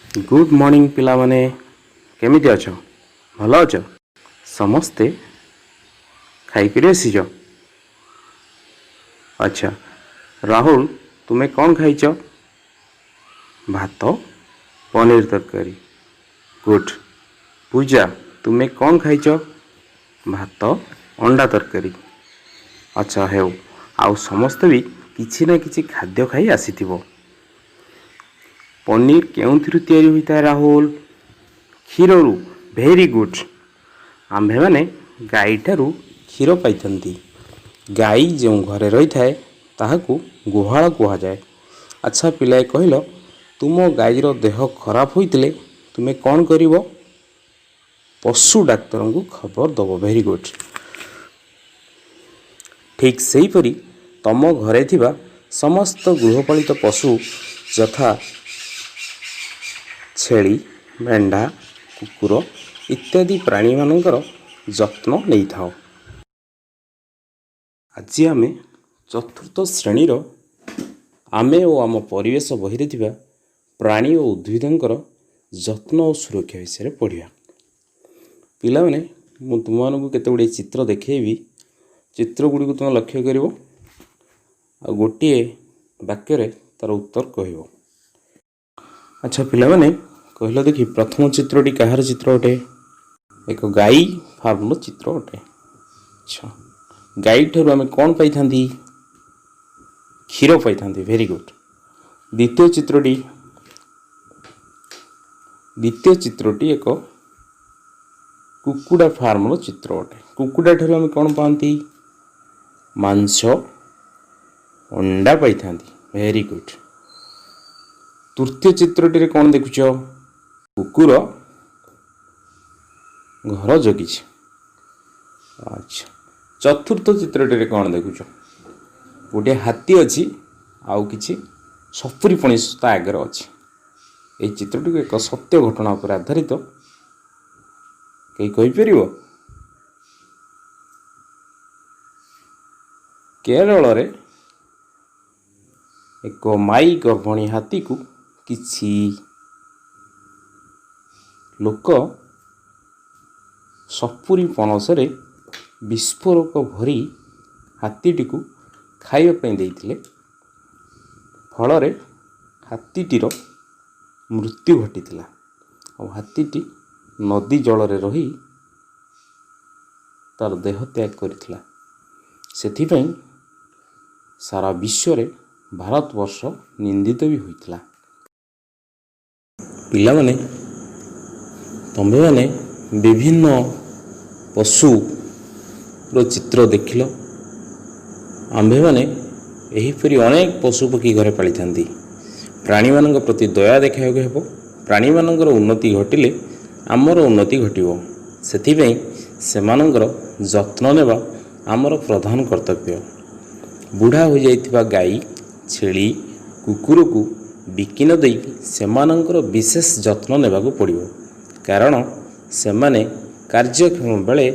Good morning ପିଲାମାନେ, କେମିତି ଅଛ? ଭଲ ଅଛ? ସମସ୍ତେ ଖାଇକରି ଆସିଛ? ଆଚ୍ଛା ରାହୁଲ, ତୁମେ କ'ଣ ଖାଇଛ? ଭାତ, ପନିର ତରକାରୀ। ଗୁଡ୍। ପୂଜା, ତୁମେ କ'ଣ ଖାଇଛ? ଭାତ, ଅଣ୍ଡା ତରକାରୀ। ଆଚ୍ଛା ହେଉ, ଆଉ ସମସ୍ତେ ବି କିଛି ନା କିଛି ଖାଦ୍ୟ ଖାଇ ଆସିଥିବ। ପନିର କେଉଁଥିରୁ ତିଆରି ହୋଇଥାଏ ରାହୁଲ? କ୍ଷୀରରୁ। Very good. ଆମ୍ଭେମାନେ ଗାଈଠାରୁ କ୍ଷୀର ପାଇଥାନ୍ତି। ଗାଈ ଯେଉଁ ଘରେ ରହିଥାଏ, ତାହାକୁ ଗୁହାଳ କୁହାଯାଏ। ଆଚ୍ଛା ପିଲାଏ, କହିଲ, ତୁମ ଗାଈର ଦେହ ଖରାପ ହୋଇଥିଲେ ତୁମେ କ'ଣ କରିବ? ପଶୁ ଡାକ୍ତରଙ୍କୁ ଖବର ଦେବ। Very good. ଠିକ୍ ସେହିପରି ତମ ଘରେ ଥିବା ସମସ୍ତ ଗୃହପାଳିତ ପଶୁ ଯଥା ଛେଳି, ମେଣ୍ଢା, କୁକୁର ଇତ୍ୟାଦି ପ୍ରାଣୀମାନଙ୍କର ଯତ୍ନ ନେଇଥାଅ। ଆଜି ଆମେ ଚତୁର୍ଥ ଶ୍ରେଣୀର ଆମେ ଓ ଆମ ପରିବେଶ ବହିରେ ଥିବା ପ୍ରାଣୀ ଓ ଉଦ୍ଭିଦଙ୍କର ଯତ୍ନ ଓ ସୁରକ୍ଷା ବିଷୟରେ ପଢ଼ିବା। ପିଲାମାନେ, ମୁଁ ତୁମମାନଙ୍କୁ କେତେ ଗୁଡ଼ିଏ ଚିତ୍ର ଦେଖେଇବି। ଚିତ୍ର ଗୁଡ଼ିକୁ ତୁମେ ଲକ୍ଷ୍ୟ କରିବ ଆଉ ଗୋଟିଏ ବାକ୍ୟରେ ତା'ର ଉତ୍ତର କହିବ। ଆଚ୍ଛା ପିଲାମାନେ, କହିଲ ଦେଖି, ପ୍ରଥମ ଚିତ୍ରଟି କାହାର ଚିତ୍ର ଅଟେ? ଏକ ଗାଈ ଫାର୍ମର ଚିତ୍ର ଅଟେ। ଆଚ୍ଛା, ଗାଈ ଠାରୁ ଆମେ କ'ଣ ପାଇଥାନ୍ତି? କ୍ଷୀର ପାଇଥାନ୍ତି। Very good. ଦ୍ୱିତୀୟ ଚିତ୍ରଟି ଏକ କୁକୁଡ଼ା ଫାର୍ମର ଚିତ୍ର ଅଟେ। କୁକୁଡ଼ା ଠାରୁ ଆମେ କ'ଣ ପାଆନ୍ତି? ମାଂସ, ଅଣ୍ଡା ପାଇଥାନ୍ତି। Very good. ତୃତୀୟ ଚିତ୍ରଟିରେ କ'ଣ ଦେଖୁଛ? କୁକୁର ଘର ଜଗିଛି। ଆଚ୍ଛା, ଚତୁର୍ଥ ଚିତ୍ରଟିରେ କ'ଣ ଦେଖୁଛ? ଗୋଟିଏ ହାତୀ ଅଛି ଆଉ କିଛି ସପୁରୀ ପଣସ ତା ଆଗରେ ଅଛି। ଏହି ଚିତ୍ରଟିକୁ ଏକ ସତ୍ୟ ଘଟଣା ଉପରେ ଆଧାରିତ। କେହି କହିପାରିବ? କେରଳରେ ଏକ ମାଇ ଗର୍ଭିଣୀ ହାତୀକୁ କିଛି ଲୋକ ସପୁରୀ ପଣସରେ ବିସ୍ଫୋରକ ଭରି ହାତୀଟିକୁ ଖାଇବା ପାଇଁ ଦେଇଥିଲେ। ଫଳରେ ହାତୀଟିର ମୃତ୍ୟୁ ଘଟିଥିଲା ଆଉ ହାତୀଟି ନଦୀ ଜଳରେ ରହି ତାର ଦେହ ତ୍ୟାଗ କରିଥିଲା। ସେଥିପାଇଁ ସାରା ବିଶ୍ୱରେ ଭାରତବର୍ଷ ନିନ୍ଦିତ ବି ହୋଇଥିଲା। ପିଲାମାନେ, ତମ୍ଭେମାନେ ବିଭିନ୍ନ ପଶୁର ଚିତ୍ର ଦେଖିଲ। ଆମ୍ଭେମାନେ ଏହିପରି ଅନେକ ପଶୁପକ୍ଷୀ ଘରେ ପାଳିଥାନ୍ତି। ପ୍ରାଣୀମାନଙ୍କ ପ୍ରତି ଦୟା ଦେଖାଇବାକୁ ହେବ। ପ୍ରାଣୀମାନଙ୍କର ଉନ୍ନତି ଘଟିଲେ ଆମର ଉନ୍ନତି ଘଟିବ। ସେଥିପାଇଁ ସେମାନଙ୍କର ଯତ୍ନ ନେବା ଆମର ପ୍ରଧାନ କର୍ତ୍ତବ୍ୟ। ବୁଢ଼ା ହୋଇଯାଇଥିବା ଗାଈ, ଛେଳି, କୁକୁରକୁ ବିକି ନ ଦେଇ ସେମାନଙ୍କର ବିଶେଷ ଯତ୍ନ ନେବାକୁ ପଡ଼ିବ, କାରଣ ସେମାନେ କାର୍ଯ୍ୟକ୍ଷମ ବେଳେ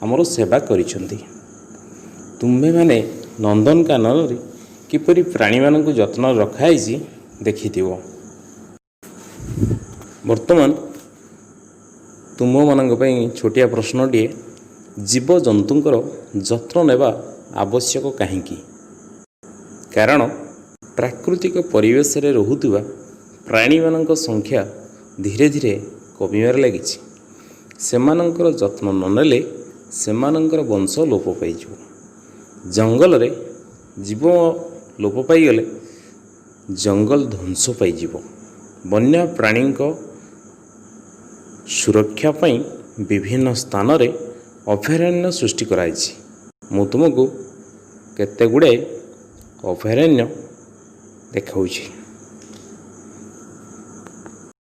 ଆମର ସେବା କରିଛନ୍ତି। ତୁମ୍ଭେମାନେ ନନ୍ଦନକାନନରେ କିପରି ପ୍ରାଣୀମାନଙ୍କୁ ଯତ୍ନ ରଖାହେଇଛି ଦେଖିଥିବ। ବର୍ତ୍ତମାନ ତୁମମାନଙ୍କ ପାଇଁ ଛୋଟିଆ ପ୍ରଶ୍ନଟିଏ। ଜୀବଜନ୍ତୁଙ୍କର ଯତ୍ନ ନେବା ଆବଶ୍ୟକ କାହିଁକି? କାରଣ ପ୍ରାକୃତିକ ପରିବେଶରେ ରହୁଥିବା ପ୍ରାଣୀମାନଙ୍କ ସଂଖ୍ୟା ଧୀରେ ଧୀରେ କମିବାରେ ଲାଗିଛି। ସେମାନଙ୍କର ଯତ୍ନ ନ ନେଲେ ସେମାନଙ୍କର ବଂଶ ଲୋପ ପାଇଯିବ। ଜଙ୍ଗଲରେ ଜୀବ ଲୋପ ପାଇଗଲେ ଜଙ୍ଗଲ ଧ୍ୱଂସ ପାଇଯିବ। ବନ୍ୟ ପ୍ରାଣୀଙ୍କ ସୁରକ୍ଷା ପାଇଁ ବିଭିନ୍ନ ସ୍ଥାନରେ ଅଭୟାରଣ୍ୟ ସୃଷ୍ଟି କରାଯାଇଛି। ମୁଁ ତୁମକୁ କେତେ ଗୁଡ଼ିଏ ଅଭୟାରଣ୍ୟ ଦେଖାଉଛି।